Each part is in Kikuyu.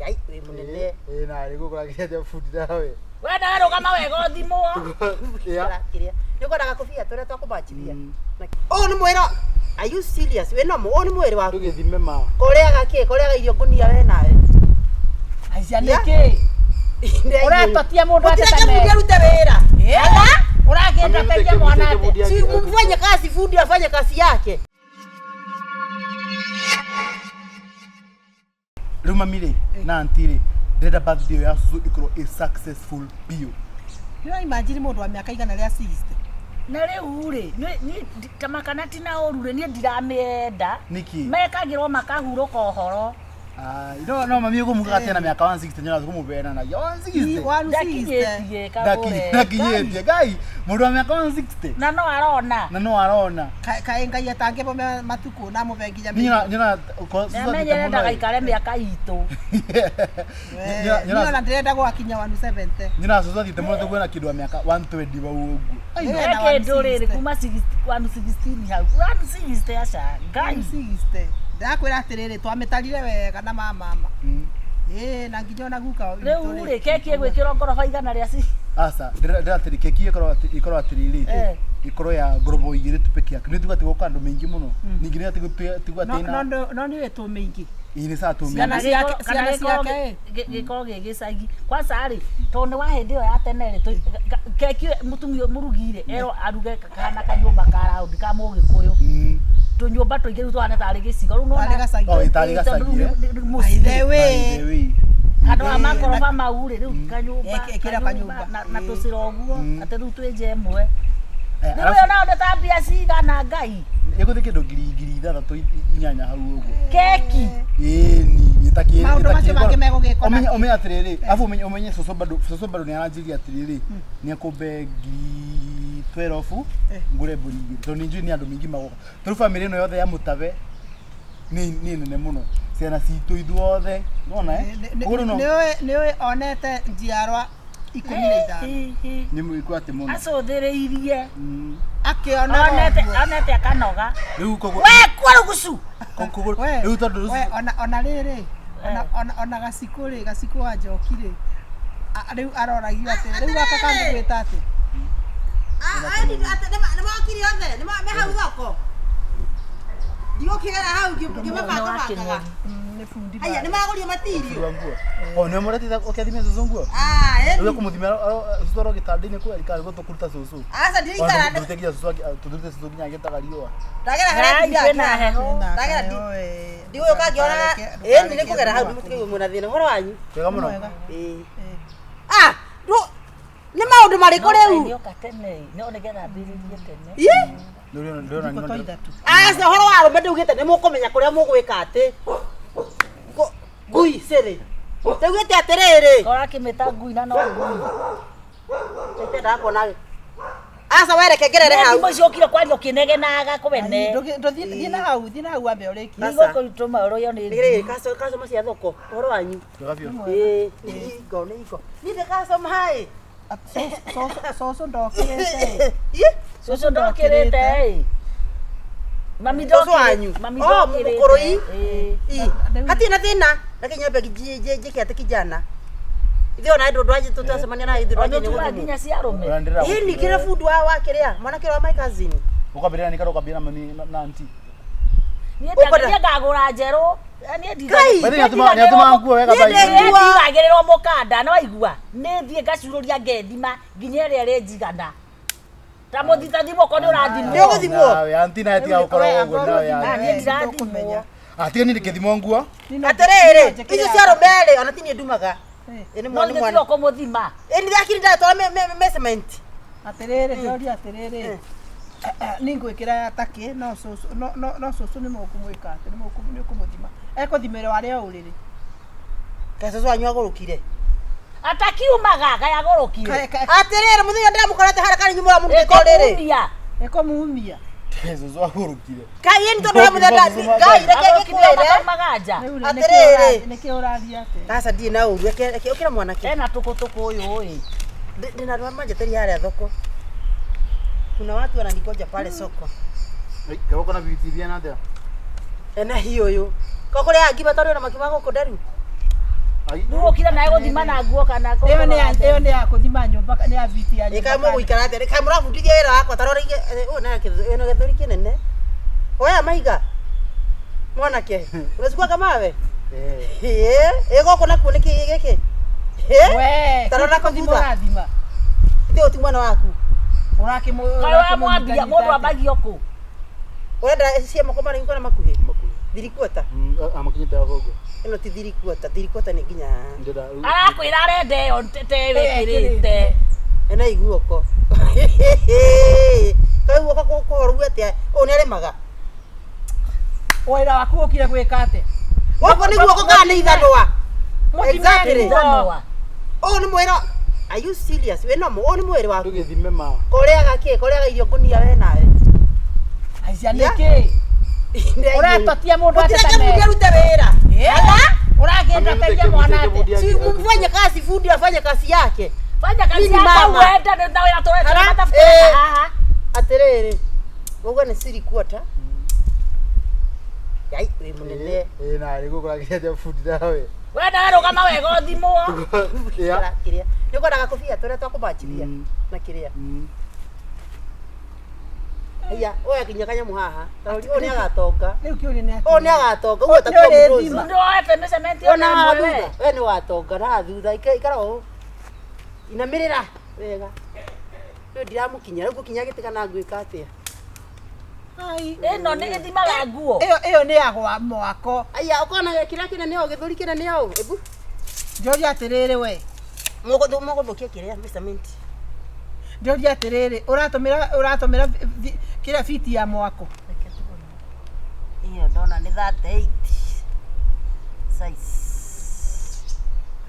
Ngai wĩ mũnene. Ĩĩ na rĩ gũkũragĩria atĩa bundi nawe? We nawe rũgama wega ũthimwo. Yeah. Kĩrĩa. Nĩ ũkwendaga kũbia tũrĩa twa kũmachithia. Ũyũ nĩ mwĩra. Are you serious? Wĩ nomo, ũyũ nĩ mwĩrĩ waku. Tũgĩthime ma. Kũrĩaga kĩ? Kũrĩaga irio ngũnia we nawe. Aica nĩkĩ? Ũratotia mũndũ atĩ Gũtirĩ ta kĩbundi me. arute wĩra. Ũragĩndoteria mwana atĩa? Si mfanye kazi, fundi afanye kazi yake. Rĩu mami rĩ na aunty rĩ ndĩrenda birthday ĩyo ya cũcũ ĩkorwo ĩ successful biũ. Nĩ imagine mũndũ wa mĩaka 160. Na rĩu rĩ, niĩ ta makana ti na ũru rĩ, niĩ ndiramĩenda. Nĩkĩ? Mekagĩrwo makahurũka ũhoro. Ah, no no mami ũkũmuga atĩ ena mĩaka 160 nyona kũmũbenanagia 160. 160. Ndakinyĩtie kagũre. Ndakinyĩtie ngai mũndũ wa mĩaka 160 Na no arona. na no arona. Kaĩ Ngai atangĩmũhe matukũ na amũhe nginya Niĩ nyona nyona Nĩamenyere ndagaikare mĩaka itũ. Niĩ ona ndĩrenda gũgakinya 170. Nyona cũcũ athiĩte mũno tũkuona kĩndũ wa mĩaka 120 wau ũguo. Ai, no. Eh. He kĩndũ rĩrĩ kuma 116 hau. 160 aca. Ngai. 160. Ndakwĩra atĩrĩrĩ twamĩtarire wega na mamama. Ĩĩ na nginya ona guka witũ Rĩu rĩ, keki ĩgwĩkĩrwo ngoroba igana rĩa ci. Aca ndĩrenda atĩrĩ keki ĩkorwo atĩ ĩkorwo atĩrĩrĩ Eh. ĩkorwo ya ngorobo igĩrĩ tu peke yake. Nĩ tuga atĩ gũka andũ maingĩ mũno. Ningĩ nĩ atĩ tuga No atĩ no na no nĩ wĩ tũmĩingĩ. ĩĩ nĩ saa Ciana tũmĩingĩ. ciake- Kana ciana gĩkorwo ciake, gĩkorwo gĩ gĩcagi. Kwanza rĩ, tondũ nĩ wa hĩndĩ ĩyo ya tene rĩ, keki ĩyo mũtumia ũyũ mũrugi rĩ, erwo aruge kahana kanyũmba ka raundi ka mũgĩkũyũ. Tũnyũmba tũingĩ rĩu tũhana tarĩ gĩcigo. Rĩu Tarĩ nĩwona- gacagi. Oh, tarĩ Ĩ, tondũ gacagi, rĩu eh? nĩ By the mũciĩ. way. By the way. Handũ ha makoroba mau rĩ, rĩu kanyũmba, Ĩkĩra kanyũmba. na tũcĩra ũguo, atĩ rĩu twĩ nja ĩmwe. Eh, Rĩu arabu- ĩyo nayo nĩ ta mbia cigana Ngai. ĩgũthiĩ kĩndũ 6000 8 hau ũguo. Keki. Ĩni ĩtakĩ Maũndũ macio mangĩ megũgĩkwo Ũmenye nakĩ? ũmenye atĩrĩrĩ, arabu ũmenye ũmenye cũcũ bado cũcũ bado nĩ aranjĩria atĩrĩrĩ, nĩ akũmbe 12,000 ngũre mbũri igĩrĩ tondũ nĩ njũĩ nĩ andũ maingĩ magoka. Tondũ bamĩrĩ ĩno yothe ya Mũtabe nĩ nĩ nene mũno. Ciana citũ ithuothe, nĩwona eh? Koguo rĩu no Nĩ ũĩ onete njiarwa 15. nĩ mũiku atĩ mũno. Acũthĩrĩirie. Akĩonaga Onete ũguo. onete akanoga. Rĩu koguo We kuo rugucu. koguo We, rĩu tondũ we, ona ona rĩrĩ ona ona ona gacikũ rĩ gacikũ wa njoki rĩ rĩu aroragio atĩ rĩu gaka kangĩgwĩta atĩ Nĩ mokire othe, nĩ me hau thoko. Ndigũkĩgera hau ngĩmabangabangaga. Nĩ bundi Aya, nĩ magũrio matirio. wa nguo. O nĩ mũretete ũkĩathimia cũcũ nguo? Ah, Rĩu ĩni. ekũmũthimia cũcũ aro gĩtanda-inĩ kweri kana nĩguo tũkũruta cũcũ. Aca ndirikara. Tũrute nginya cũcũ tũrute cũcũ nginya agĩtaga riũa. Ndagera harĩa Ngai kwĩna heho. Ndagera ndigũka ngĩonaga. Ĩni nĩ kũgera hau mũtikaigua mwĩna thĩna ũhoro wanyu. Wega mũno. Ĩĩ. Ah, nĩ maũndũ marĩkũ rĩu? Nĩoka tene. No nĩgetha ambĩrĩrie tene. Ĩ? Ndĩrona ndĩrona Thikũ to ithatũ. Aca ũhoro wa arũme ndaugĩte nĩ mũkũmenya kũrĩa mũgwĩka atĩ. Ngui cĩrĩ. Ndaugĩte atĩrĩrĩ. Kora akĩmĩta ngui na no ngui. Ndendaga kuona. Aca we reke ngerere hau. Thimũ icio ũkire kwaria ũkĩnegenaga kwene. Thiĩ na hau thiĩ na hau wambe ũrĩkie. Nĩgũkũtũma ũrũĩo nĩ Nĩrĩ customer cia thoko ũhoro wanyu. Wega biũ. Ĩĩ nĩ hingo nĩ hingo. Niĩ ndĩ customer ĩ. Cũcũ ndokĩrĩte. Ĩ? Cũcũ ndokĩrĩte ĩ. Mami Cũcũ wanyu. ndokĩrĩte. Mami Oh, ndokĩrĩte. mũkũrũ ĩ. Ĩ. Ĩ. Hatirĩ na thĩna. Reke nyambe njĩke atĩ kijana. Ithuĩ ona ndũ ndwanji tũtacemania na ithuĩ Ona ndwanji nĩ ũtumaga gũthimwo. nginya cia arũme. Ona ndĩrenda Ĩ nĩ kĩrĩa bundi wa wa kĩrĩa mwanake wa my cousin. Ũkwambĩrĩria nĩ kana ũkwambĩrĩria na mami na aunty. Niĩ Ũkwenda- niĩ ngagũra njerũ. Niĩ Ngai! By the way, nĩatũmaga nguo wega Niĩ by the way. ndĩ- Niĩ ndigagĩrĩrwo mũkanda no waigua nĩ thiĩ ngacurũria ngethima nginya ĩrĩa ĩrĩnjigana ta mũthitathimwo ko nĩ ũrathimwo Nĩ ũgũthimwo? Nawe aunty nawe tiga gũkorwo ũguo nawe Ah, aunty. niĩ ndirathimwo. Ah, tiga niĩ ndĩkĩthimwo nguo. Atĩrĩrĩ, icio cia arũme rĩ ona ti niĩ ndumaga. Ĩ nĩ No mwana nĩ mwana. tiga kũmũthima Ĩ nĩ akiri ndatwara measurement. Atĩrĩrĩ ndĩroria atĩrĩrĩ nĩ ngwĩkĩra ya takĩ no cũcũ no no no cũcũ nĩ mũkũmwĩka atĩ nĩ ũkũmũthima ekũthimĩrwo arĩ o ũrĩrĩ. Kaĩ cũcũ wanyu agũrũkire. atakiumaga kayagũrũkire Atĩrĩrĩ mũthenya ndĩramũkorete harĩa karĩ nyumba mũrutĩko rĩrĩ. ĩkũmumia Ĩkũmumia. Cũcũ agũrũkire. Ngai ĩ nĩ tondũ wa mũthenya Ngai reke agũrũkire ngĩkwĩre. makaumaga nja Rĩu rĩ, Atĩrĩrĩ. nĩkĩ ũraria atĩ? Aca ndirĩ na ũru reke reke ũkĩra mwanake. ena tũkũtũkũ ũyũ ĩ Ndĩna andũ a manjeteria harĩa thoko. Kuna watu wananigoja pale soko. Kĩroko na beauty na atĩa? Ena hiyo ũyũ. Ko kũrĩa ngima tondũ na makima gũkũ nderu. Rĩu ũkire nawe gũthima na nguo kana Ĩyo nĩ ya ĩyo nĩ ya kũthima nyũmba nĩ ya viti ya Ĩ kaĩ nyũmba. mũgũikara atĩa? Kaĩ mũrabundithia wĩra wakwa ta rora ũyũ nake ĩno gĩthũri kĩnene. Oya mahiga. Mwanake, unachukua mawe? Eh. Ĩ, ĩ gũkũ nakuo nĩ kĩ gĩkĩ? Ĩ? We, Ta rora kũthima thutha. ũrathima. Ithe ũti mwana waku. Ũrakĩmũ Kaĩ wamwambia mũndũ ambagio kũ? Ũrenda cia moko maraihu kana makuhĩ? Makuhĩ. Thirikuota. Amakinyĩte haha ũguo. Ĩno ti thirikuota, thirikuota nĩ nginya haha. Ndĩra Arakwĩra arenda ĩyo te wĩkĩrĩte. Ena iguoko. Kaĩ guoko kũhoru atĩa? Ũyũ nĩ arĩmaga. Wĩra waku ũkire gwĩka atĩa? Gũkũ nĩ guoko kana nĩ ithanwa? Mũthime Exactly. nguo. Ithanwa. Ũyũ nĩ mwĩra. Are you serious? Wĩ nomo, ũyũ nĩ mwĩrĩ waku. ndũgĩthime ma. Kũrĩaga kĩ? Kũrĩaga irio ngũnia we nawe. Aica Yeah. nĩkĩ? Ũratotia mũndũ atĩa Mũtireke ta bundi me- arute wĩra. Ũrakĩndoteria mwana atĩa? Si mfanye kazi, fundi afanye kazi yake. Fanya kazi Mimi yako mama. uende na wĩra tũrenda Ara- matafuta eh. haha. Atĩrĩrĩ, ũguo nĩ siri quarter. Yai, wĩ mũnene. Ĩ na rĩ gũkũ ũrakĩria bundi nawe. We nawe rũgama wega ũthimwo. Yeah. Kĩrĩa. Nĩ ũkwendaga kũbia tũrĩa twakũmachithia na kĩrĩa. Aya, oya kinya kanyamũ haha. Tarori ũyũ nĩ agatonga. Rĩu kĩũria nĩ Ũyũ nĩ atĩrĩrĩ. agatonga. Ũguo ta Nĩ ũrĩthima. Tom Cruise. Nĩ woete mĩcementi Ona ona haha ĩmwe we. thutha. We nĩ watonga na haha thutha. Ikara ũũ. Inamĩrĩra wega. Rĩu ndiramũkinya. Rĩu ngũkinya gĩtĩ kana ngwĩka atĩa? Ai. Ĩno nĩ ĩthimaga nguo. Ĩyo ĩyo nĩ ya gwa mwako. Aya, ũkona kĩrĩa kĩnene ũũ, gĩthũri kĩnene ũũ. Ebu. Njũria atĩrĩrĩ we. Mũgũthũkia kĩrĩa measurement. Njũria atĩrĩrĩ, ũratũmĩra ũratũmĩra kĩrĩa fiti ya mwako. Iyo ndona nĩ 38 size.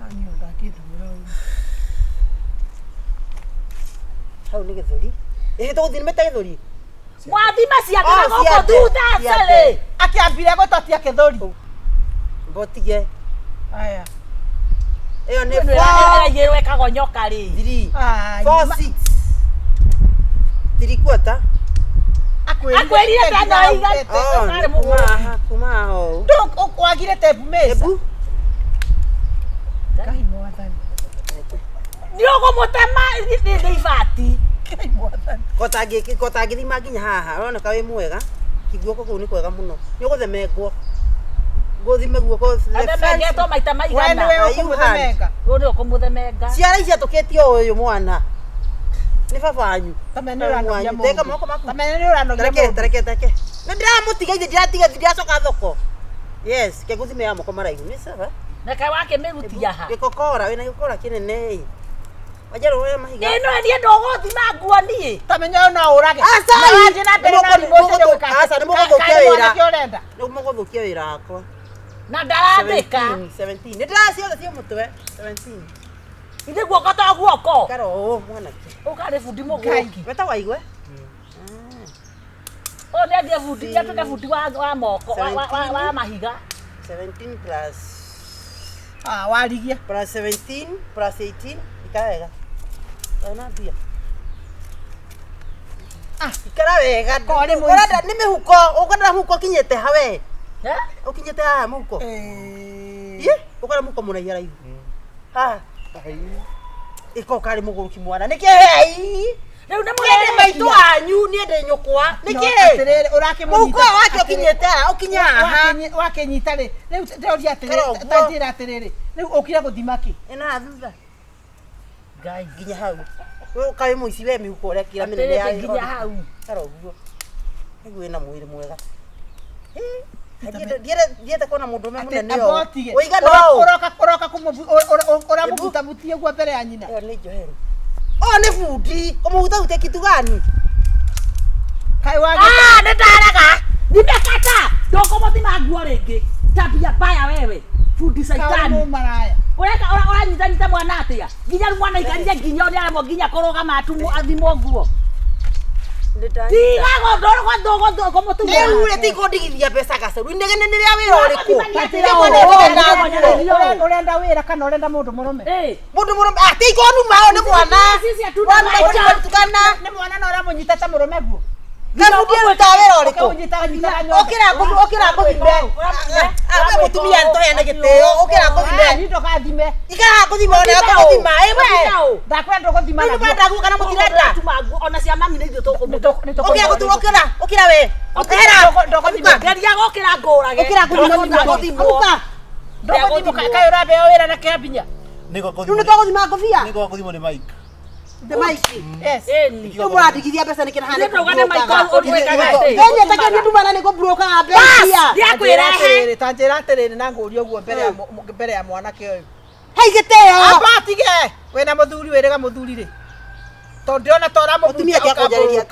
Niĩ ndangĩthimĩra ũru. Hau nĩ gĩthũri. Ĩ tũgũthimĩte gĩthũri. Mwathima ciake na Oh, gũkũ ciake, thutha ciake. cĩrĩ. Akĩambire gũtotia kĩthũri. Mbotige. Aya. Ĩyo nĩ Ĩno 4 ĩraigĩrwo ĩkagonyoka rĩ. 3 Ai, 4 6 3 quarter. Akwĩrire ta no iga- Oh, Ũkarĩ nĩ kuma mũgũrũ. haha, kuma haha ũũ. Ndũ wagire tebu mesa. Ebu. Ngai mwathani. Nĩ ũgũmũtema nĩ ibati. Ngai mwathani. Kotangĩthima nginya haha, ũroneka wĩ mwega. Kiguoko kũu nĩ kwega mũno. Nĩ ũgũthemengwo. Ngũthime guoko. Athemengetwo maita We maigana. nĩwe Are you ũkũmũthemenga. Ũyũ nĩ ũkũmũthemenga. Ciara ici atũkĩtie ũyũ mwana. Nĩ baba wanyu. Tamenya nĩ ũranogia Wanyu. Teka mũndũ. moko maku. Tamenya nĩ ũranogia Tareke, mũndũ. tareke, tareke. Nĩ ndĩramũtiga ithe ndĩratiga ndiracoka thoko. Yes, ke ngũthime ya moko maraihu. Nĩ sawa. Na kaĩ wakĩmĩrutia ha? Gĩkokora, wĩna gĩkokora kĩnene ĩ. Wanjerũ oya mahiga. Ĩno niĩ ndũgũthima nguo niĩ. Tamenya ũyũ no ũrage. Aca, Na wathiĩ na mbere na nĩ thimũ ũcio mũgũthũ- nĩ gwĩka atĩa? aca, nĩ mũgũthũkia Kaĩ wĩra. mwanake ũrenda? Nĩ mũgũthũkia wĩra wakwa. Na ndarandĩka. 17, 17. Nĩ ndĩra ciothe ciĩ mũtwe. 17. Ithe guoko to guoko. Ikara ũũ mwanake. Ũkarĩ bundi mũgũrũki. Wetagwo Aigue? Ũyũ nĩ athiĩ bundi, nĩ atuĩke bundi wa moko, wa mahiga. 17 plus Ah, warigia. plus 17 plus 18 ikara wega. Ona mbia. Ah. Ikara wega. Korĩ mũici. Ũrenda nĩ mĩhuko, ũkwenda mũhuko ũkinyĩte ha we? Eh? Ũkinyĩte haha mũhuko? Eh. Ĩ, ũkwenda mũhuko mũraihu haraihu. Haha. Ĩka ũkarĩ mũgũrũki mwana. Nĩkĩ hei? Rĩu nĩ Niĩ ndĩ maitũ mũrerekia. wanyu, niĩ ndĩ nyũkwa. No, Nĩkĩ? atĩrĩrĩ, ũrakĩmũnyita- Mũhuko ũyũ wake atĩrĩrĩ, ũkinyĩte haha, ũkinye haha. Wakĩnyita rĩ, rĩu ndĩroria Kara atĩrĩrĩ, ũguo. ta njĩra atĩrĩrĩ, rĩu ũkire gũthima kĩ? Ĩno haha thutha. Ngai. Nginya hau. We ũkaĩ mũici we mĩhuko ũrĩa kĩra mĩnene ya Atĩrĩrĩ nginya hau. Kara ũguo. Nĩguo wĩna mwĩrĩ mwega. Ndiende kuona mũndũrũme mũnene ũũ. Abotige. Ũigana ũũ. Ũroka ũroka ũramũbutabutia ũguo mbere ya nyina. Ĩyo nĩ njoheru. Ũyũ nĩ bundi. Kũmũhutahutia kitu gani? Kaĩ wagĩte Ah, nĩ ndarega. Nimekata. Ndũkũmũthima nguo rĩngĩ. Tabia mbaya wewe. Fundi kaĩ saitani. mũmaraya. Ũreka ũranyitanyita mwana atĩa? Nginya rĩu mwana aikarire nginya ũrĩa aremwo nginya kũrũgama atumwo athimwo nguo. Tiga kũmũtumũra. Rĩu rĩ ti kũndigithia mbeca gacaru. Inegene nĩ rĩa wĩra ũrĩkũ? Atĩrĩrĩ, Nĩ ũrenda mwana ũrenda Ũrenda wĩra kana ũrenda mũndũ mũrũme? Eh. Mũndũ mũrũme ah ti konuma ũyũ nĩ mwana. Sisi hatuna Mwana maisha. mũtukana. Nĩ mwana na ũramũnyita ta mũrũme guo. Gabundi arutaga wĩra ũrĩkũ? Ũkĩmũnyita nyitaga nyongo. Ũkĩra ngũthime. We mũtumia nĩtũheane gĩtĩo. Ũkĩra ngũthime. Ni ndogathime. Ikara ngũthima ona ngũthima ĩ we. Ndakwenda ndũgũthima. Nĩ kwenda guo kana mũtirenda. Ona cia mami nĩ ithuĩ tũkũmũta. Ũkĩra gũthima ũkĩra ũkĩra we. Ũkĩra. Ndũgũthima. Geria gũkĩra ngũrage. Ũkĩra ngũthima ngũthimwo. Ndũgũthima kaĩ ũrabeo wĩra na kĩambinya. Rĩu nĩ twagũthima ngũbia. Nĩ gũthimwo nĩ Mike. The Mike. Yes. Ĩni. Rĩu mũrandigithia mbeca nĩkĩ na hana. Nĩ ndauga nĩ Mike ũndwĩkaga atĩ. Ngenya take nĩ ndumana nĩ kũburokaga mbeca. Ndiakwĩrehe. Ta njĩra atĩrĩrĩ na ngũrie ũguo mbere ya mwanake ũyũ. Hei gĩtĩo. Amba tige. Wĩna mũthuri wĩrĩga mũthuri rĩ. Tondũ ndĩrona ta ũramũhutia Mũtumia tiakũnjarĩria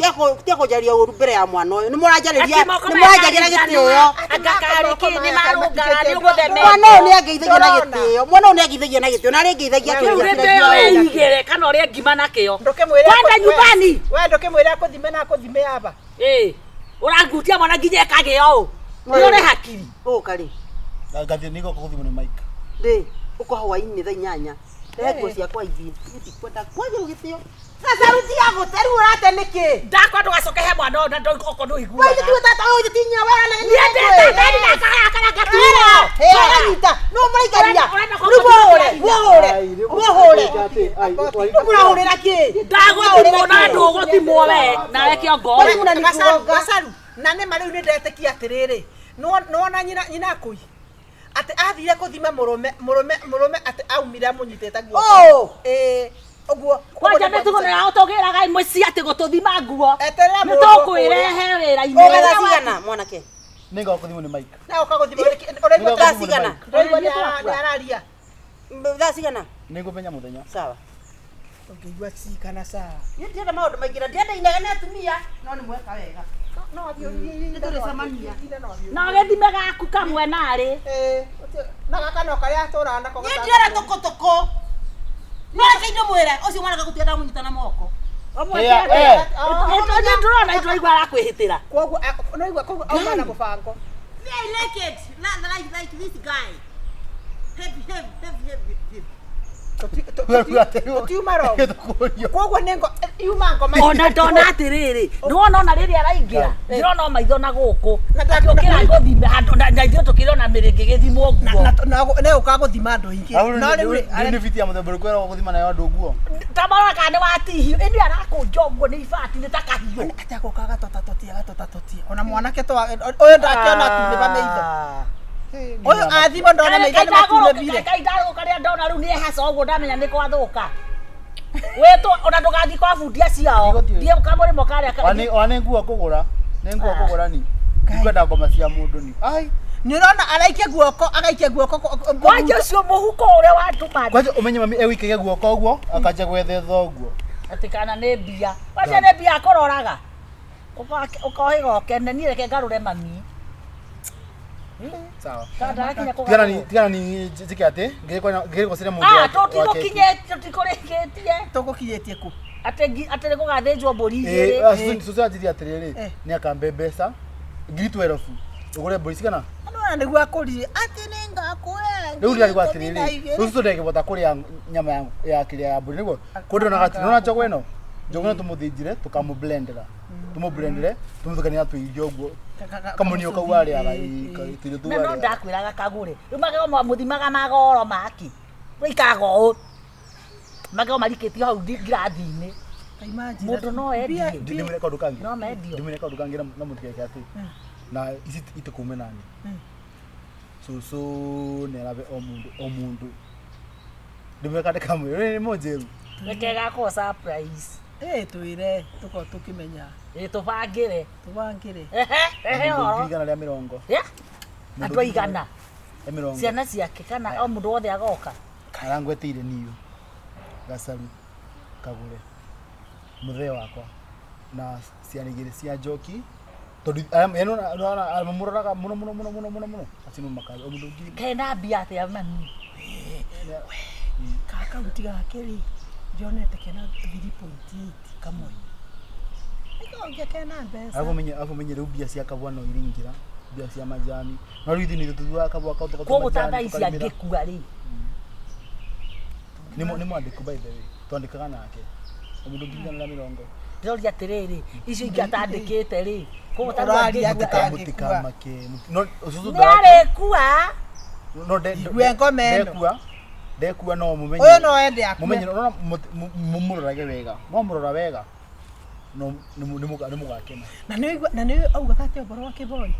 tiakũnjarĩria ũru mbere ya mwana ũyũ. Nĩ mũranjarĩria nĩ mũranjagĩra gĩtĩo. Anga karĩ nĩ marũngaga nĩ ũgũthemete. Mwana ũyũ nĩ angeithagia na gĩtĩo. Mwana ũyũ nĩ angeithagia na gĩtĩo na arĩ ngeithagia Rĩu gĩtĩo wĩigĩre kana ũrĩe ngima nakĩo. Ndũkĩmwĩre Kwenda nyumbani. We ndũkĩmwĩre akũthime na akũthime aba. Ĩĩ. Ũrangutia mwana nginya ĩkagĩa ũũ. Nĩ ũrĩ hakiri. Ũka rĩ. Ngathiĩ nĩ gũthimwo nĩ Mike. Rĩ, ũka hwaĩ-inĩ thaa 8. Rehe nguo ciakwa ithiĩ. Niĩ ndikwenda kwagĩrwo gĩtĩo. Sasa rutia gũte rĩu ũrate nĩkĩ? Ndakwa ndũgacoke he mwana ũyũ na okorwo ndũiguaga. Wewe tiwe tata ũyũ ti nyina we na Niĩ ndĩ tata na gatuo. Aranyita no mũraikaria. Rĩu mũhũre, mũhũre, mũhũre. Rĩu mũrahũrĩra kĩ? Ndagũthimwo na ndũgũthimwo we nawe kĩongo. Gacaru na nĩ ma rĩu nĩ ndetĩkia atĩrĩrĩ nĩwona nyina akũi atĩ athire kũthima mũrũme atĩ aumire amũnyitĩte guoko. Ĩĩ ũguo. Kwanja mĩtugo nĩ yagũtũgĩraga mũciĩ atĩ gũtũthima nguo. Eterera Nĩ tũkwĩrehe wĩra-inĩ. Ũga thaa cigana mwanake? Nĩ gũthimwo nĩ Mike. Na ũkagũthima ũraigua Thaa cigana? Ũraigua nĩ araria. Thaa cigana? Nĩ ngũmenya mũthenya. Sawa. Ũngĩigua cigana sawa. Niĩ ndienda maũndũ maingĩ na ndienda inegene atumia no nĩ mweka wega. No athiĩ Nĩ tũrĩcemania. Na ũgĩthime gaku kamwe narĩ. Na gaka no karĩa atũraga nako. Niĩ ndienda tũkũtũkũ. No reke ndĩmwĩre ũcio mwanake gũtirĩ ndamũnyita na moko. Nĩ ndĩrona ndĩraigua arakwĩhĩtĩra. Koguo no igua koguo auma na mũbango. Me, I like it. Like this guy. Heavy, heavy, heavy, heavy. Tutiuma wrong. Koguo nĩ ngo yuma ngoma. Ona ndona atĩrĩrĩ, nĩwona ona rĩrĩa araingĩra, ndĩrona o maitho na gũkũ. Akĩũkĩra ngũthime handũ na ithuĩ tũkĩrona mĩrĩngĩ ĩgĩthimwo nguo. Na nĩ ũka gũthima andũ aingĩ. No rĩu nĩ biti ya mũthemba ũrĩkũ ĩragwo gũthima nayo andũ nguo? Ta marora kana nĩ watihio, ĩndĩ arakũnja ũguo nĩ ibati nĩ ta kahiũ. Atĩ agoka agatotatotia agatotatotia. Ona mwanake to ũyũ ndakĩona atunĩba maitho. Ũyũ athima ndona maitho nĩ matunĩbire. Kai ndarũka rĩrĩa ndona rĩu nĩ ehaca ũguo ndamenya nĩ gwathũka. Wĩtwo ona ndũgathiĩ kwa bundi acio. Thiĩ kamũrĩmo karĩa. Ona nĩ nguo kũgũra. Nĩ nguo kũgũra ni. Ndikwenda ngoma cia mũndũ ni. Ai. Nĩ ũrona araikia guoko agaikia guoko. Kwanja ũcio mũhuko ũrĩa watũma. Kwanja ũmenye mami egũikagia guoko ũguo akanja gwethetha ũguo. Atĩ kana nĩ mbia. Kwanja nĩ mbia akũroraga. Ũkohĩga ũkene niĩ reke ngarũre mami. Sawa. Tigana tigana ni njike atĩ ngĩgũcire mũndũ. Ah, tũtigũkinyĩtie. Tũgũkinyĩtie kũ? Atĩ atĩ nĩgũgathĩnjwo mbũri igĩrĩ. Cũcũ anjĩrire atĩrĩrĩ, nĩ akambe mbeca 12,000 ũgũre mbũri cigana? Nĩwona nĩguo akũririe atĩ nĩngakũhe. Rĩu ndĩrarigwo atĩrĩrĩ, cũcũ ndangĩbota kũrĩa nyama ya kĩrĩa ya mbũri nĩguo. Kũndĩ ona nĩwona njogu ĩno? Njogu ĩno tũmũthĩnjire tũkamũblendera. Tũmũblendere tũmũthukanie na tũirio ũguo. Kamunio kau arĩaga tũirio tũu arĩaga. No ndakwĩraga kagũre. Rĩu magego mũthimaga magoro maki. Rĩikaraga ũũ. Magego marikĩtio hau ngirathi-inĩ. Mũndũ no endie. Ndĩmwĩre kaũndũ kangĩ. No mendio. Ndĩmwĩre kaũndũ kangĩ na mũtigeke atĩ. Na ici itikume nani. Cũcũ nĩ arabe o mũndũ o mũndũ. Ndĩmwĩre kandĩ kamwe nĩ mũnjĩru. Reke gakorwo surprise. Ĩĩ twĩre tũkorwo tũkĩmenya. Ĩĩ tũbangĩre. Tũbangĩre. Ehe ũhoro. 120. Andũ aigana. Ciana ciake kana o mũndũ wothe agoka. Arangwetĩire niũ. Gacaru kagũre. Mũthee wakwa na ciana igĩrĩ cia njoki tondũ mũroraga mũno mũno mũno mũno mũno mũno acio nĩ makari o mũndũ ngiri. Kena mbia atĩa mami? Gaka gake rĩ ndionete kena 3.8 kamwe. Nĩkongia kena mbeca. Arabu menye rĩu mbia cia kabwa no iringĩra mbia cia majani no rĩu ithuĩ nĩ tũthuaga kabwa kau tũgatũma Koguo ta thaa ici angĩkua rĩ. Nĩ mwandĩku by the way twandĩkaga nake o mũndũ 120. Ndĩroria atĩrĩrĩ icio ingĩ atandĩkĩte rĩ koguo ta Ũraria atĩ angĩkua mũtikamake no ũcũcũ nĩ arĩkua no Igue ngoma ĩno. ndekua Ndekua no mũmenye. Ũyũ no ende akue. Mũmenye ũrona mũmũrorage wega. Mwamũrora wega no nĩ mũgakena. Na nĩ na nĩ augaga atĩ ũhoro wa Kĩboi,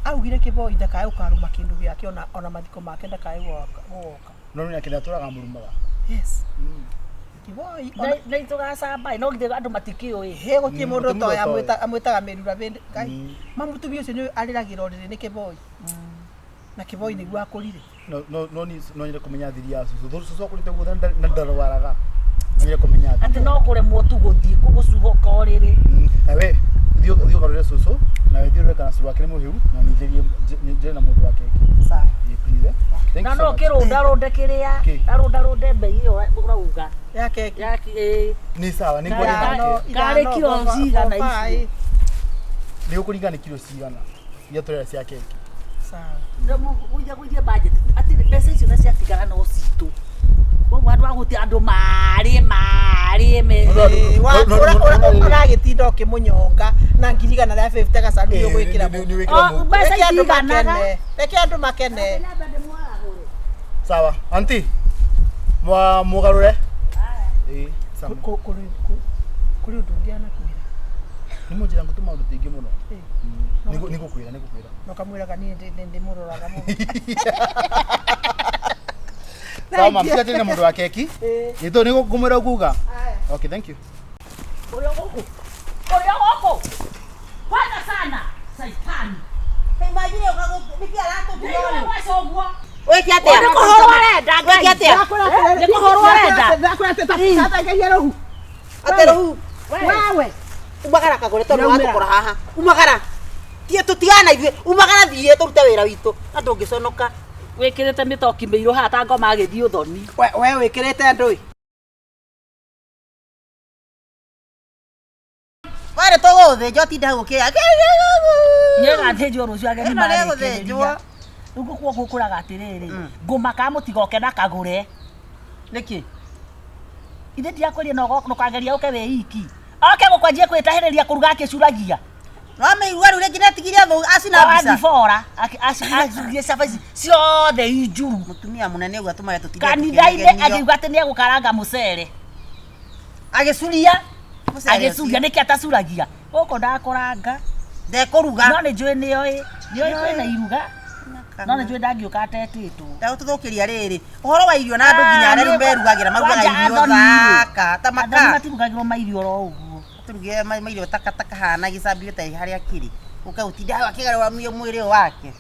augire Kĩboi ndakae gũkarũma kĩndũ gĩake ona mathiko make ndakae gũgoka. No nĩ akĩenda tũraga mũrumaga. Yes. Kĩboi ona Na itũgacamba no githĩ andũ matikĩũĩ. Hĩ gũtirĩ mũndũ Gũtirĩ ũtoĩ mũndũ ũtoĩ. amwĩtaga mĩrura bĩndĩ Ngai. Ma mũtumia ũcio nĩ arĩragĩra ũrĩrĩ nĩ Kĩboi. Na Kĩboi nĩguo akũrire. No no no ni no nyende kũmenya thiri ya cucu. Cucu akũrĩte guothe na ndarwaraga. No nyende kũmenya thiri. Atĩ no kũremwo tu gũthiĩ gũcuhũka ũrĩrĩ. Nawe thiĩ thiĩ ũkarore cucu nawe thiĩ ũrore kana cũrũ wake nĩ mũhĩu na ningĩrie njĩre na mũndũ wa keki. Sawa. Yeah, please, eh. Thank Na you so no much. kĩrũndarũnde kĩrĩa Kĩ? arũndarũnde mbei ĩyo ũrauga. Ya keki. Ya ĩ. Nĩ sawa nĩ Na- ngwenda Ithano, nake. Karĩ kiro cigana ici? Nĩ gũkũringana nĩ kiro cigana iria tũrera cia keki. Sawa. Gũithia gũithia budget atĩ mbeca icio na ciatigara no citũ. Koguo andũ a gũthiĩ andũ marĩe marĩe me. Ũragĩtinda ũkĩmũnyonga na ngiri igana rĩa 50 gacaru nĩ ũgwĩkĩra Nĩ- mũhu. nĩ wĩkĩra Oh, mũhu. mbeca Reke andũ itiganaga. makene. Reke andũ makene. Sawa anti mwa mũgarũre. Ĩĩ sawa. Kũrĩ ũndũ ũngĩ anakwĩra. Nĩ mũnjĩra ngũtũ maũndũ tũingĩ mũno. Ĩĩ. Nĩngũkwĩra nĩngũkwĩra. Na ũkamwĩraga niĩ ndĩmũroraga mũno. Sawa mama, tiga na mũndũ wa keki. Ĩĩ. Nĩ tondũ nĩngũmwĩra ũguga. Aya. Okay, thank you. Ũrĩa gũkũ. Ũrĩa gũkũ. Kwanza sana. Saitani. Imagine nĩkĩ aratũtua Nĩ ũyũ? gwaca ũguo. Wĩke atĩa? Nĩ kũhũrwo arenda Ngai. Wĩke atĩa? Nĩ kũhũrwo arenda. Ndakwĩra atĩ tatangagia rũhu. Atĩ rũhu. Wewe. Umagara kagũre tondũ Nĩaumĩra. watũkora haha. Umagara. Tie tũtigana ithuĩ. Umagara thiĩ tũrute wĩra witũ. Na ndũngĩconoka. Wĩkĩrĩte mĩtoki mĩirũ haha ta ngoma agĩthiĩ ũthoni. We wĩkĩrĩte ndũĩ. Were tũgũthĩnjwo tinda hau ũkĩya. Nĩgathĩnjwo rũciũ ageni Ĩno nĩgũthĩnjwo. marĩkĩrĩria. Rĩu ngũkũ gũkũraga atĩrĩrĩ, ngũmaka mũtigoke na kagũre. Nĩkĩ? Ithe ndirakwĩria no ndũkageria ũke wĩ iki. Oke gũkwanjia kwĩtahĩrĩria kũruga akĩcuragia. Nĩwamĩigua rĩu rĩngĩ nĩatigire thũ acina mbica. Wathibora acurie cabaci ciothe injuru. Mũtumia mũnene ũguo atũmaga tũtinde Kanitha-inĩ tũkĩnegenio. akiuga atĩ nĩegũkaranga mũcere. Agĩcuria. Mũcere Agĩcuria ũcio. nĩkĩ atacuragia. Gũkũ ndakũranga. Ndekũruga. No nĩ njũĩ nĩoĩ. Nĩoĩ kwĩna iruga. No nĩ njũĩ ndangĩũka atetĩtwo. Ndagũtũthũkĩria rĩrĩ ũhoro wa irio na andũ nginya arĩa rĩu merugagĩra marugaga Kwanja irio athoni. thaka ta Athoni maka matirugagĩrwo mairio oro ũguo. tũrugĩre mairio takataka hana gĩcambio ta harĩa kĩrĩ ũke gũtinda hau akĩgarũra mwĩrĩ ũyũ wake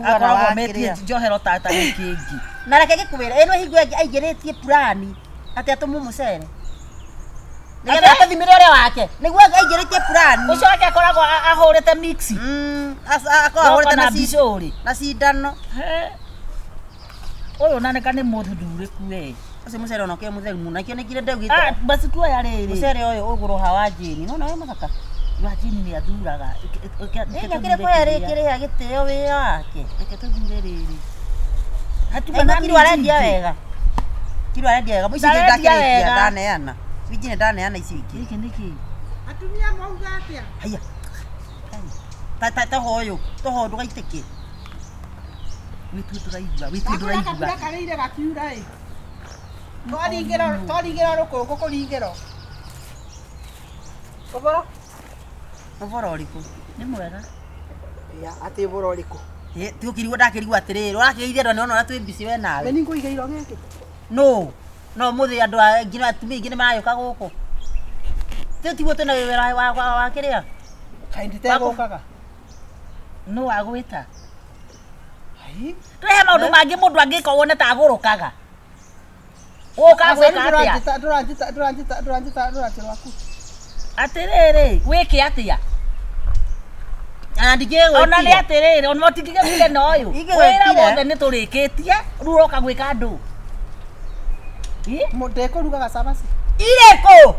Akoragwo metie njohero ta ta gĩkĩngi. Na reke ngĩkwĩre ĩno hingo ĩngĩ aingĩrĩtie purani atĩ atũmwo mũcere nĩgetha Atĩ? atũthimĩre ũrĩa wake nĩguo aingĩrĩtie purani. Ũcio wake akoragwo ahũrĩte mix. Akoragwo ahũrĩte Woka na na mbicũrĩ. na cindano. He. Ũyũ nanĩka nĩ mũthundũrĩku we. Ũcio mũcere ona ũkĩrĩ mũtheru mũno nakĩo nĩkire Ah, ndaugĩte basi tuoya rĩrĩ. mũcere ũyũ ũgũrwo ha wa Jane nona wĩ mũthaka. Wa Jane nĩ athuraga. Ĩna kĩrĩ kũhe rĩkĩrĩha gĩtĩo wĩra wake. Reke tũthure rĩrĩ. Hatirĩ Ĩno kiro arendia wega. Kiro arendia wega. Ici ingĩ Ndarendia ndakĩrĩkia wega. ndaneana. Ici ingĩ ndaneana ici ingĩ. Gĩkĩ nĩkĩ? Atumia mauga atĩa? Haiya. Ta ta toho ũyũ. Toho ndũgaitĩke. Wĩtue ndũraigua, wĩtue Ndakũra ndũraigua. kabura karĩire gakiura ĩ. Twaringĩra twaringĩra rũkũngũ kũringĩrwo. Ũboro? Ũboro ũrĩkũ? Nĩ mwega. Ya, atĩ ũboro ũrĩkũ? Ĩ, ti ũkĩrigwo ndakĩrigwo atĩrĩrĩ ũrakĩgeithia andũ nĩwona ũrĩa twĩ busy we nawe. Nĩ ngũigĩirwo gĩkĩ. No. No mũthĩ andũ nginya atumia aingĩ nĩ maragĩũka gũkũ. Tĩ tiguo twĩna wĩra wa kĩrĩa? Kaĩ nditegũkaga? Nũ wagwĩta? Ai. Tũrehe maũndũ mangĩ mũndũ angĩka wone ta agũrũkaga. Ũka gwĩka atĩa? Ndũranjĩta ndũranjĩta ndũranjĩta ndũranjĩta rwaku. Atĩrĩrĩ, wĩke atĩa? Ona ndingĩgwĩtire. Ona nĩ atĩrĩrĩ, ona ũtingĩgĩkire na ũyũ. Ingĩgwĩtire. Wĩra wothe nĩ tũrĩkĩtie, rĩu ũroka gwĩka andũ. Ĩ? Ndekũrugaga cabaci. Irĩkũ?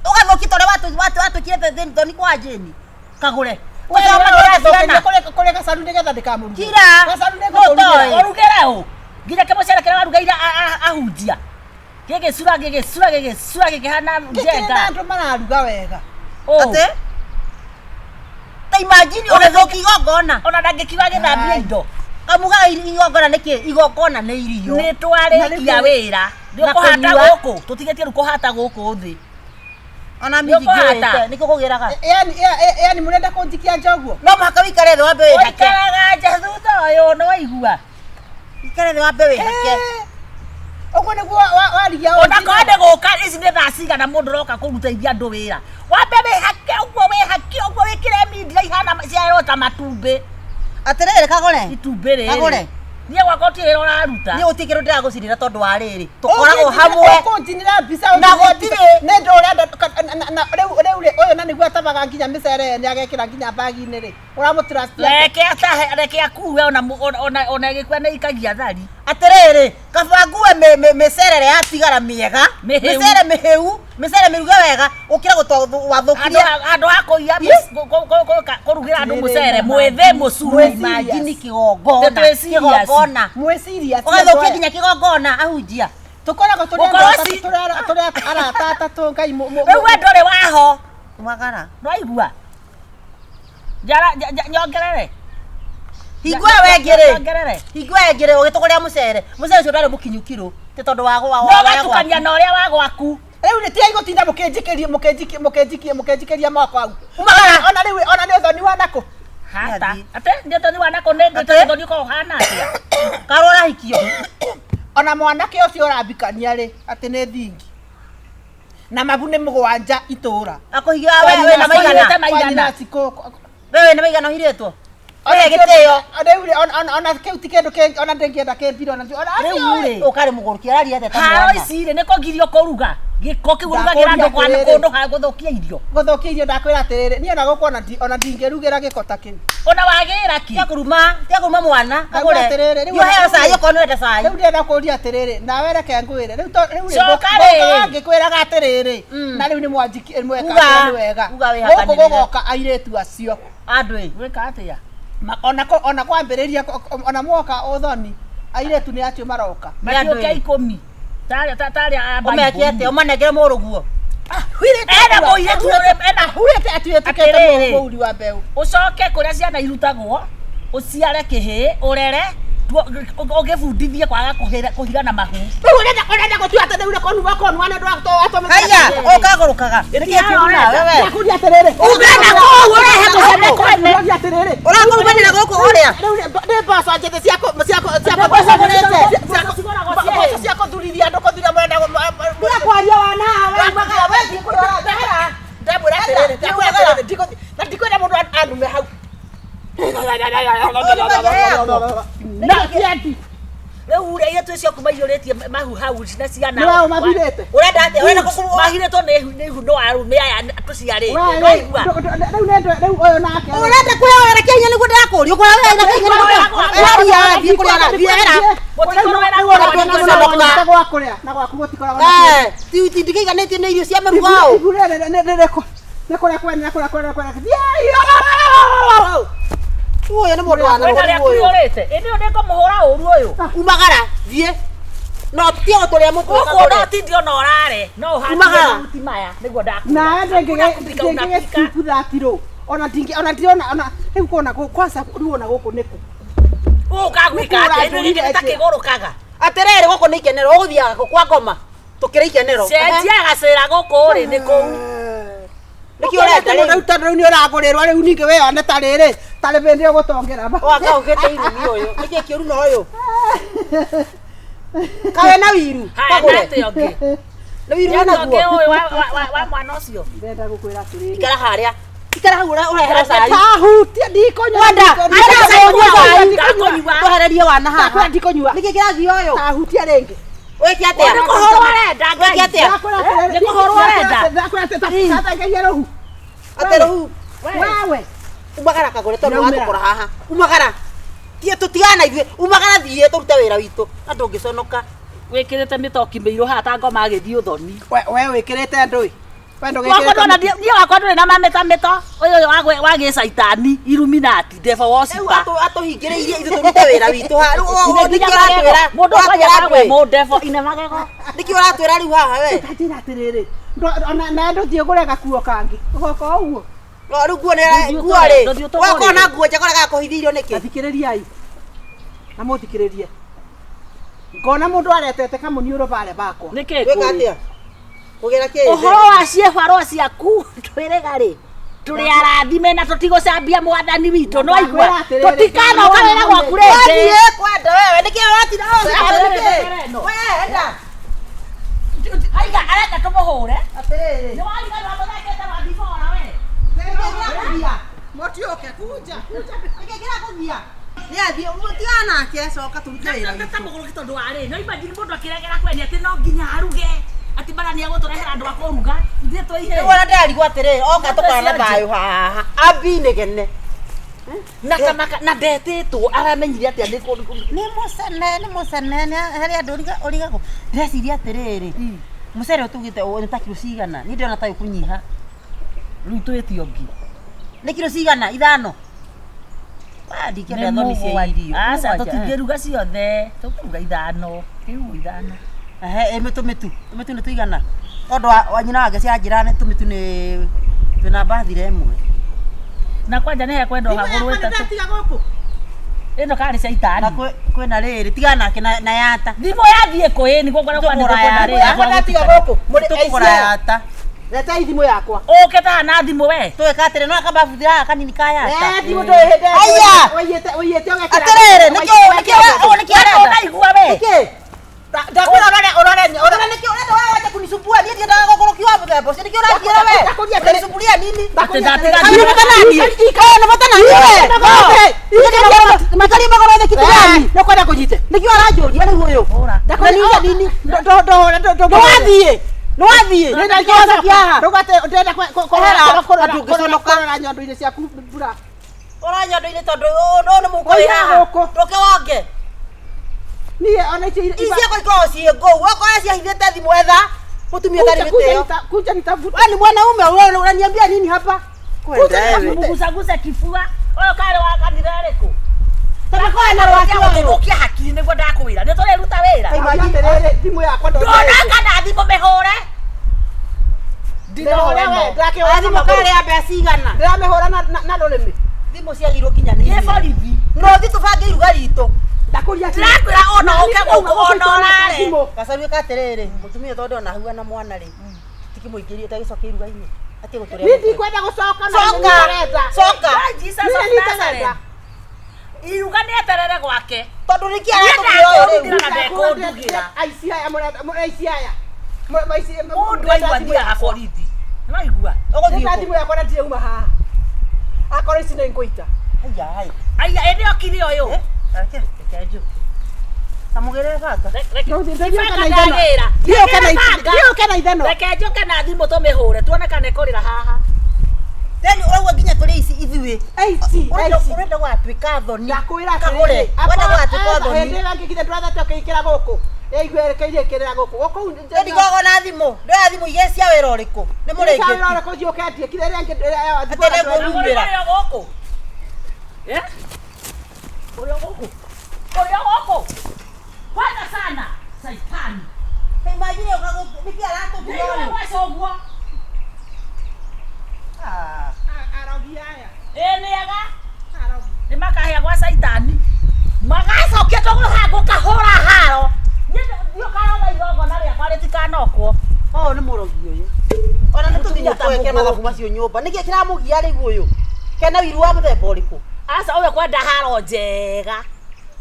Ũgathũkia ta ũrĩa watũkire thoni kwa Jane. Kagũre. We Ũthomagĩra ciana. Kũrĩ gacaru nĩgetha ndĩkamũrugĩre. Kira. Gacaru Nũ nĩngũkũrugĩra. ũtoĩ? Ũrugĩre ũ? Nginya kĩmũcere kĩrĩa warugaire ahunjia. Gĩgĩcura gĩgĩcura gĩgĩcura gĩkĩhana Gĩkĩrĩ na njenga. andũ mararuga wega. Ũ. Atĩ? Ta imagine ũgĩthũkia igongona. Ona ndangĩkiuga gĩthambie Ai. indo. Kamugaga igongona nĩ kĩ? Igongona nĩ irio. Nĩ twarĩkia wĩra. Nĩ Na ũkũhata kũnyua. gũkũ. Tũtigĩtie rĩu kũhata gũkũ thĩ. Ona Nĩ ũkũhata. mĩthingĩrĩte nĩkĩo kũgĩraga. Yani yani mũrenda kũnjikia nja ũguo? No mũhaka wĩikare thĩ wambe wĩhake. Ũikaraga nja thutha ũyũ nĩ waigua. Ikare thĩ wambe wĩhake. Ũguo nĩguo warigia Onakorwo nĩ gũka ici nĩ thaa cigana mũndũ ũroka kũrutithia andũ wĩra. Wambe wĩhake ũguo wĩhake ũguo wĩkĩre mindia ihana ciarwo ta matumbĩ. Atĩrĩrĩ kagũre. Itumbĩ rĩrĩ. Kagũre. Niĩ gwakwa gũtirĩ wĩra ũraruta. Niĩ gũtirĩ kĩndũ ndĩragũcirĩra tondũ wa rĩrĩ. Tũkoragwo hamwe. Ũkũnjinĩra mbica Na gũtirĩ. nĩ ndũ ũrenda na rĩu rĩu rĩ ũyũ na nĩguo atabaga nginya mĩcere nĩ agekĩra nginya bagi-inĩ rĩ ũramũtrust atĩa? Reke atahe reke akue ona ona ona ĩgĩkua nĩ ikagia thari. Atĩrĩrĩ, kaba ngue mĩcere ĩrĩa yatigara mĩega, Mĩhĩu. mĩcere mĩhĩu, mĩcere mĩruge wega, gũkĩra wathũkirie. Handũ ha kũiya kũrugĩra andũ mũcere mwĩthĩ mũcuru. Imagine kĩgongona. Nĩ twĩ serious. Kĩgongona. Mwĩ serious Ũgathũkia nginya kĩgongona ahunjia. Tũkoragwo tũrĩ Gũkorwo andũ ci- tũrĩ arata atatũ Ngai Rĩu we ndũrĩ waho. Umagara. Nĩwaigua? Njara nyongerere. Hingo ĩyo wengĩ-rĩ. Nyongerere. Hingo ĩyo ĩngĩ-rĩ, ũgĩtũgũrĩra mũcere. Mũcere ũcio ndwarĩ mũkinyu kiro. Ti tondũ wa gwa No wa ũgatukania na ũrĩa wa gwaku. Rĩu nĩ tigai gũtinda mũkĩnjikĩria mũkĩnjikia mũkĩnjikia mũkĩnjikĩria moko hau. Umagara. Ona rĩu ona nĩ ũthoni wa nakũ. Hata. Nĩathiĩ. Ate nĩ ũthoni wa nakũ nĩ Ate? ũthoni ũkoragwo ũhana atĩa? Karwo ũrahikio. Ona mwanake ũcio ũrambikania rĩ atĩ nĩ thingi. Na mabu nĩ mũgwanja itũra. Akũhikia we wĩna maigana. Akũhikĩte maigana. We wĩna maigana ũhirĩtwo. We gĩtĩo. Rĩu rĩ ona kĩu ti kĩndũ kĩngĩ ona ndĩngĩenda kĩmbiro ona Rĩu rĩ. Ũkarĩ mũgũrũki araria atĩa ta Haro mwana. ici rĩ nĩ kũgirio kũruga. Gĩko kĩu ũrugagĩra andũ Ndakũria atĩrĩrĩ. kũndũ ha gũthũkia irio. Gũthũkia irio ndakwĩra atĩrĩrĩ niĩ ona gũkũ ona ndingĩrugĩra gĩko ta kĩu. Ona wagĩra kĩ? Tia kũruma, tia kũruma mwana. Ndaigua Kagũre. atĩrĩrĩ, rĩu Yo heo ona- cai okorwo nĩ ũrenda cai. Rĩu ndĩrenda kũũria atĩrĩrĩ nawe reke ngwĩre rĩu rĩu rĩ Coka rĩrĩ. ngĩkwĩraga atĩrĩrĩ Mm. na rĩu nĩ mwanjiki mweka Uga, atĩrĩ nĩ wega uga gũkũ wĩhakanĩrĩre. gũgoka airĩtu acio Andũ ĩ. Gwĩka atĩa? Ona ona kwambĩrĩria ona mwoka ũthoni airĩtu nĩ acio maroka. Nĩ andũ Matiũke ĩ. ikũmi. Tarĩa tarĩa a Ũmeke Bible. atĩa? Ũmanengere mũrũguo. Ena mũirĩtu ũrĩa ena Hurĩte atuĩtũkĩte Atĩrĩrĩ. mũũri wa mbeũ. Ũcoke kũrĩa ciana irutagwo ũciare kĩhĩĩ ũrere ũgĩbundithie kwaga kũhirana mahu. Rĩu ũrenda ũrenda gũtua atĩ rĩu konua konua nĩ ũndũ wa Haiya, ũkagũrũkaga. Nĩkĩĩ kĩũru nawe we? Ndakũria atĩrĩrĩ. Uga na kũu ũrehe mũcere kwene. Ndakũria atĩrĩrĩ. Ũrakũrumanĩra gũkũ ũrĩa? Rĩu nĩ mboco njĩthĩ cia cia cia Mboco ngũrĩte. mboco cia kũthurithia andũ kũthuria mũrenda Tiga kwaria wana haha we umagara we thiĩ kũrĩa ũrathiĩ. Ndamwĩra atĩrĩrĩ, ndakwĩra atĩrĩrĩ, na ndikwenda mũndũ anume hau. Na rĩu rĩ airĩtu acio aku maiyũrĩtie mahu hau na ciana. Nĩ wao mathurĩte? Ũrenda atĩa? Ũrenda kũkuru Mahirĩtwo nĩ ihu nĩ ihu no arũme aya tũciarĩte. Rĩu Nĩwaigua? rĩu ũyũ nake. Ũrenda kũheo wĩra kĩa hinya nĩguo ndĩrakũria. Ũkũheo wĩra kĩa hinya nĩguo ndĩrakũria. Thiĩ kũrĩa ũrathiĩ hera. Gwa kũrĩa na gwaku gũtikoragwo na kĩndũ. Eh, ti ndikĩiganĩtie nĩ irio cia maruga ũũ. Ibu rĩrĩ nĩ kũrĩa kwene na kũrĩa kwene kwene. Ũyũ nĩ mũndũ wa Kwĩna arĩa ũyũ. kũiyũrĩte. Ĩndĩ ĩyo nĩngũmũhũra ũru ũyũ. Umagara, thiĩ. No tiga gũtũrĩa mũtwe Gũkũ kagũre. no tindi ona ũrare. No ũhatire Umagara. mahuti maya nĩguo ndakwĩra. Nawe Unapika, unapika. ndĩngĩgĩcipu thatirũ ona ndingĩ ona ndirona ona rĩu kona kwanza rĩu ona gũkũ nĩkũ. Ũgagwĩka atĩa? Ĩno gĩkĩ nĩ ta kĩgũrũkaga. Atĩrĩrĩ gũkũ nĩ ikenero ũgũthiaga kũ kwa ngoma. Tũkĩrĩ ikenero. Cenjia gacĩra gũkũ rĩ nĩ kũu. Nĩkĩ ũrenda rĩu? rĩu? Rĩu tondũ rĩu nĩ ũragũrĩrwo rĩu ningĩ wĩyone ta rĩrĩ tarĩ bĩndĩ ũgũtongera. Wanga ũgĩte irumi ũyũ. Nĩkĩ kĩũru na ũyũ? Kawe na wiru. Haya Kagũre. na atĩa ũngĩ? Nĩ wiru Nĩ atĩa wĩnaguo. ũngĩ ũyũ wa mwana ũcio? Ndĩrenda gũkwĩra atĩrĩrĩ. Ikara harĩa. Ikara hau ũrehere cai. Tahutia ndikũnyua. Wanda, ndikũnyua, arĩa ndikũnyua, cai ndikũnyua. Twehererie wana haha. Ndakwĩra ndikũnyua. Nĩkĩ kĩrathiĩ ũyũ? Tahutia rĩngĩ. Wĩke atĩa? Nĩ kũhũrwo arenda Wĩke Ngai. atĩa? Ndakwĩra atĩrĩrĩ, Nĩ kũhũrwo arenda. Ndakwĩra atĩrĩrĩ, tathengeria rũhu. Atĩ rũhu. Wewe. Umagara kagũre tondũ Nĩaumĩra. watũkora haha. Umagara. Tie tũtigana ithuĩ. Umagara thiĩ tũrute wĩra witũ. Na ndũngĩconoka. Wĩkĩrĩte mĩtoki mĩirũ haha ta ngoma agĩthiĩ ũthoni. We wĩkĩrĩte ndũĩ. We Wakwa ndũgĩkĩrĩte ndona niĩ wakwa ndũrĩ na mamĩtamĩto ũyũ wa gĩcaitani Illuminati devil Rĩu worshiper. atũhingĩrĩirie ithuĩ tũrute wĩra witũ haha. Rĩu Nginya nĩkĩ magego. ũratwĩra? Mũndũ Ũratwĩra ũkwanja ndũĩ? mũ devil ine magego. Nĩkĩ ũratwĩra rĩu haha we? Njĩra atĩrĩrĩ, ona nawe ndũthiĩ ũgũre gakuo kangĩ. Ũgoka o ũguo. No rĩu nguo nĩ Ndũthiĩ nguo rĩ. ndũthiĩ ũtũgũrĩre. Wakorwo na nguo njega ũregaga kũhithia irio nĩkĩ? Athikĩrĩriai. Na mũthikĩrĩrie. Ngona mũndũ aretete kamũniũrũ barĩa bakwa. Nĩkĩ Gwĩka kũrĩ? atĩa? Kũgĩra kĩ? Ũhoro wa ciĩbarũa ciaku twĩrĩga rĩ tũrĩ arathime na tũtigũcambia mwathani witũ no igua Ndakwĩra atĩrĩrĩ, tũtikanoka wĩra gwaku rĩngĩ. Wathiĩ kwenda wewe nĩkĩ ũratinda Atĩrĩrĩ, no. We enda. Aiga arenda tũmũhũre. Atĩrĩrĩ. Nĩ wariganĩrwo mũthekete wa before we. Nĩkĩ kĩrakũgia? Mũtiũke kunja. Nĩkĩ kĩrakũgia? Nĩ athiĩ tigana nake coka tũrute wĩra witũ. Ta mũgũrũki tondũ warĩ no imagine mũndũ akĩregera kwendia atĩ no nginya aruge atĩ bara nĩ egũtũrehera andũ a kũruga ithuĩ tũihe. Rĩu ona ndĩrarigwo atĩrĩrĩ oka tũkorana thayũ haha ambi inegene. Na kamaka na ndetĩtwo aramenyire atĩa nĩ kũ Nĩ mũcene nĩ mũcene nĩ harĩ andũ ũrigagwo. Ndĩreciria atĩrĩrĩ mũcere ũtugĩte nĩ ta kiro cigana niĩ ndĩrona ta ũkũnyiha. Rĩu twĩtio ngi. Nĩ kiro cigana ithano. Wa ndingĩenda thoni cia irio. Aca Mũgwanja, eh. tũtingĩruga ciothe tũkũruga ithano kĩu ithano. Ehe, ĩ tũmĩtu tũmĩtu nĩ tũigana tondũ wa nyina wake cianjĩra nĩ tũmĩtu nĩ twĩna mbathire ĩmwe. Na kwanja nĩ hekwenda Thimũ yakwa ũhagũrwo nĩ ĩtatũ. ndatiga gũkũ. Ĩno karĩ Na caitani. kwĩna rĩrĩ tigana nake na yata. Thimũ yathiĩ kũ ĩ nĩguo ngoragwo nĩ Tũkũgũra ngũkwenda yata. rĩ. Yakwa ndatiga gũkũ. Mũrĩ Tũkũgũra aici aya. yata. Retai thimũ yakwa. Ũke taha na thimũ we. Twĩka atĩrĩ no akababuthira gaka kanini ka yata. Eh, thimũ ndũĩ hĩndĩ ĩyo Aya! ũiyĩte ũiyĩte ũgekĩra. Atĩrĩrĩ nĩkĩ nĩkĩ ũguo nĩkĩ Wewe arenda? ũnaigua we. Nĩkĩ? Ndakwĩra ũrore ũrore Ũrona nĩkĩ ũrenda wewe wache kunisumbua niĩ ndiendaga gũkũrũki wa mũthemba ũcio nĩkĩ ũranjĩra we? Ndakũria atĩrĩ- Ũranisumbulia nini? Atĩ ndatiga Kaĩ nĩ bata naniĩ? Kaĩ nĩ bata naniĩ we? Makaria magũrũ thĩ kitu gani? Nĩkwenda kũnyite. Nĩkĩ ũranjũria rĩu ũyũ? Hũra. Ndakũria nini? Nĩwathiĩ? Nĩwathiĩ? Nĩkĩ wacokia haha? Ndĩrenda Ehera, kũrora ndũngĩconoka. kũrora nyondo-inĩ ciaku mbura. Ũranyondo-inĩ tondũ ũyũ nĩ mũhuko wĩ Oya haha. gũkũ. Ndũke wonge. Niĩ ona icio Ici ciakwa ikoragwo ciĩ ngũu. Okorwo ciahithĩte thimũ etha mũtumia ũtarĩ gĩtĩo. Kunja nitavuta. Wewe ni mwanaume wewe unaniambia nini hapa? Kwenda wewe. Mũgucaguce kibua. Ũyũ karĩ wa kanitha ĩrĩkũ? Tamakoya na rwake ũyũ. Gũthũkia hakiri nĩguo ndakwĩra. Nĩ tũreruta wĩra. Atĩrĩrĩ, thimũ yakwa Ndona kana thimũ mĩhũre. Ndinohũra ĩno. Thimũ karĩ ya mbeca cigana? Ndĩramĩhũra na rũrĩmĩ. Thimũ ciagirwo nginya nĩ Nĩ ithuĩ. borithi. No thi tũbange iruga ritũ. Ndakũria atĩrĩrĩ. Ndĩrakwĩra ona ũke gũkũ ona ũrare. Gacaru ĩka atĩrĩrĩ, mũtumia tondũ ona huana mwana rĩ, tikimũingĩrie tagĩcoke iruga-inĩ. Atige gũtũrĩa. Niĩ ndikwenda gũcoka na Coka. nĩndĩrenda. Coka. Why Jesus Niĩ of nĩndĩrenda. Nazareth. Iruga nĩ eterere gwake. Tondũ nĩkĩ Niĩ aratũmia ũyũ rĩu? ndakũndugĩra na ndekũndugĩra. Aici aya mũrenda aici aya. Mũndũ aigua athiaga borithi. Nĩ waigua? Ũgũthiĩ Nĩta kũ? thimũ yakwa na ndirauma haha. Akorwo ici nĩ ngũita. Haiya, haiya. Aiya ĩndĩ okire ũyũ. Reke, reke njũke. Kamũgĩre banga. Ndĩũke na Banga ithanwa. ndagĩra. Ndĩũke na Ndagĩra banga. ndĩũke na ithanwa. Reke njũke na thimũ tũmĩhũre tuone kana ĩkũrĩra haha. Then ũrauga nginya tũrĩ ici ithuĩ. Aici, Ũrenda aici. ũrenda gwatuĩka thoni. Ndakwĩra Kagũre. atĩrĩrĩ, Ũrenda gwatuĩka hĩndĩ thoni. ĩyo ĩngĩ githĩ ndũrathete ũkĩingĩra gũkũ. Ĩigua ĩrekeire ĩkĩrĩra gũkũ. Gũkũ Niĩ ndikoragwo na thimũ. Ndoya thimũ igĩrĩ cia wĩra ũrĩkũ? Nĩ mũrĩngĩti. Nĩ ũrĩkũ ũkendie kire ĩrĩa ĩngĩ Atĩ nĩ ngũrumĩra. Ũrĩ gũkũ. Eh? Ũrĩ gũkũ. Ũrĩ gũkũ. Kwanza sana. Saitani. Imagine ũka nĩkĩ aratũgia Nĩ ũyũ? gwaca ũguo. Ah. Arogi aya. Ĩ nĩega. Arogi. Nĩ makahĩa gwa caitani. Magacokia tũgũrũ haha ngũkahũra haro. Niĩ ndiũkaroga igongona rĩakwa rĩtikanokwo. Ũyũ nĩ mũrogi ũyũ. Ona nĩ tũthiĩ Mũtumia ta tweke mũgũrũ. mathabu macio nyũmba. Nĩkĩ kĩramũgia rĩu ũyũ? Kena wiru wa mũthemba ũrĩkũ? Aca ũyũ kwenda haro njega.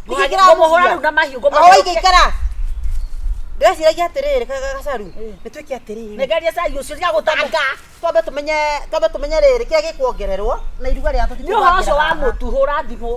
Nĩkĩ Ngũmũhũra kĩramũgia? rĩu na mahiũ O ngũmũhũra. waingĩikara. Ndĩreciragia atĩrĩrĩ gacaru. Nĩ twĩke atĩrĩrĩ. Nĩngerie cai ũcio tiga gũtanga. Twambe tũmenye rĩrĩ kĩrĩa gĩkuongererwo na iruga rĩa Nĩ ũhoro ũcio wa mũtu hũra thimũ.